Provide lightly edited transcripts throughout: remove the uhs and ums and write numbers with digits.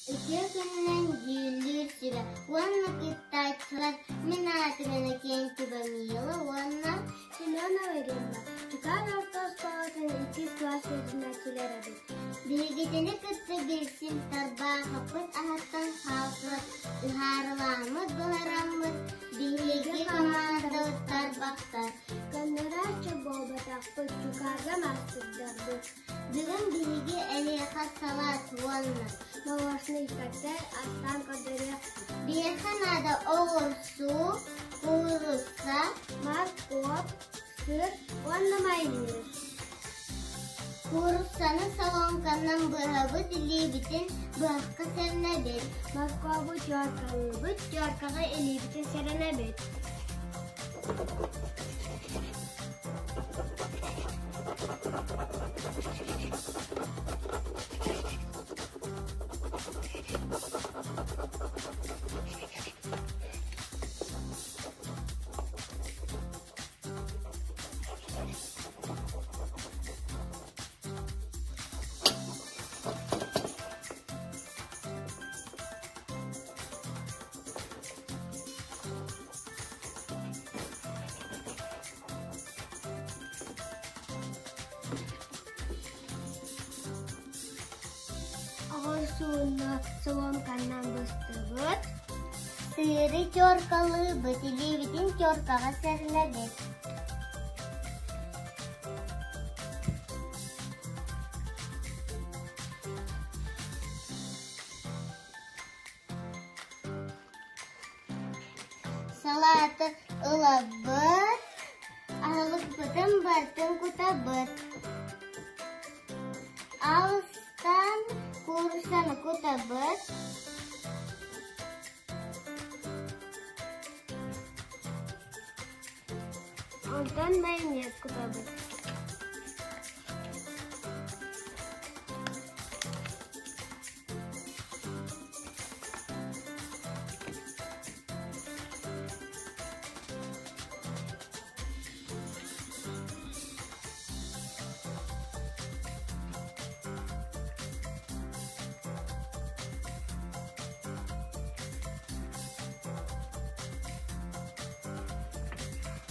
Үтүө күнүнэн дьүүллүүр сүбэ уонна кыттааччылар мин аатым Иннокентьева Мила уонна Семенова Римма Чукаар орто оскуолатын иккис кылаас үөрэнээччилэрэ эбит. Биһигитини кытта билсин Тарбаахаппыт аһаттан хаалсыбат ыһаарылааммыт буһараммыт биһиги хамаандабыт тарбахтар. Көннөрөөччү буолбатахпыт, Чукаарга маастардарбыт. Бүгүн биһиги эһиэхэ салаат уонна Молочный коктейль астаан көрдөрүөхпүт. Биһиэхэ наада оҕурсу, куурусса, Морковь, сыр уонна майонез. Кууруссаны соломканан быһабыт, илиибитин быһахха сэрэнэбит. Моркову теркалыыбыт, теркаҕа илиибитин сэрэнэбит. Оҕурсууну соломканнан быстыбыт. Сыыры теркалыыбыт, илиибитин теркаҕа сэрнэбит. Салааты ылабыт, аһылыкпытын барытын кутабыт. Алыстан кууруссаны кутабыт. Онтон майонез кутабыт.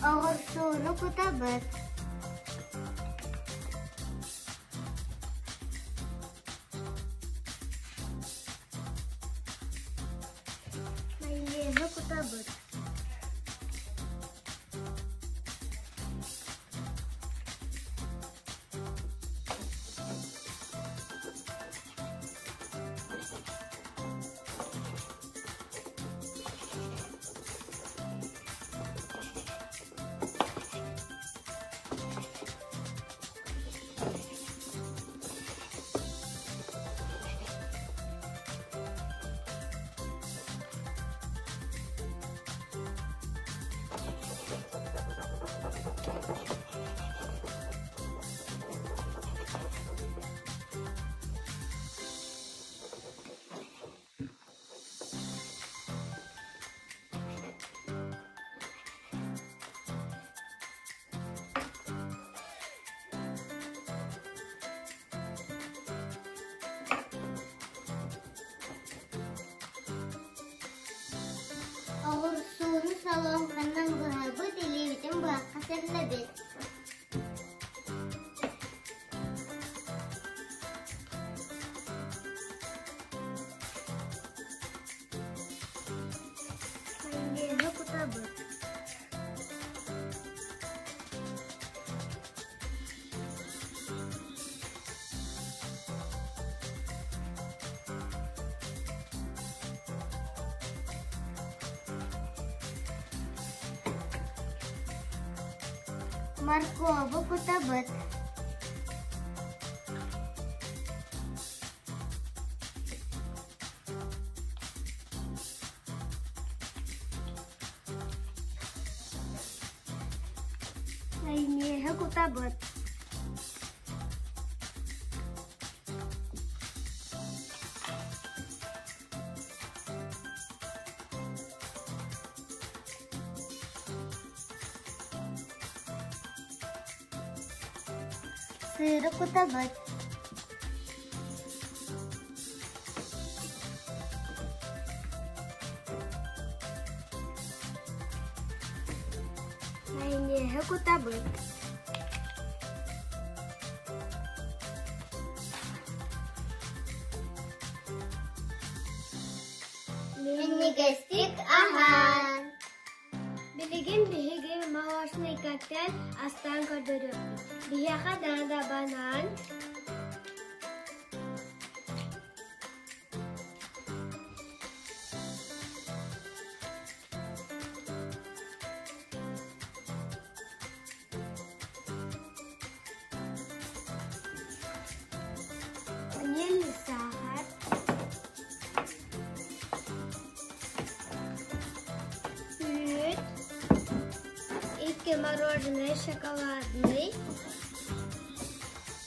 Оҕурсууну кутабыт. Майонеһы кутабыт. Оҕурсууну соломканан быһабыт, илиибитин быһахха сэллэбит. Майонеһы кутабыт. Моркову кутабыт. Майонеһы кутабыт. Сыыры кутабыт. Майонеһы кутабыт. Минньигэстик аһаан. Билигин биһиги молочный коктейль астаан көрдөрүөхпүт. Биһиэхэ наада банан, Ванильный сахар, Үүт, икки мороженое шоколадный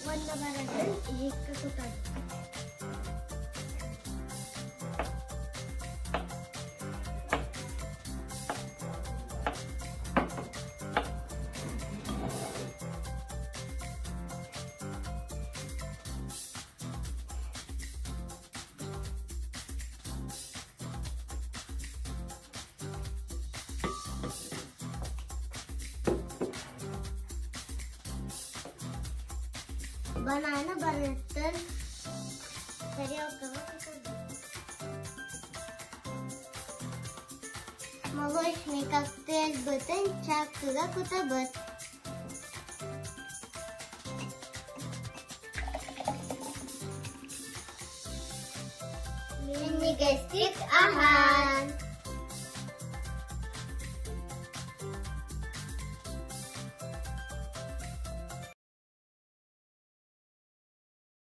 уонна барытын иһиккэ кутабыт. Бананы барыттан тарелкаҕа кутабыт. Молочный коктейльбытын чаккыга кутабыт. Минньигэстик аһаан.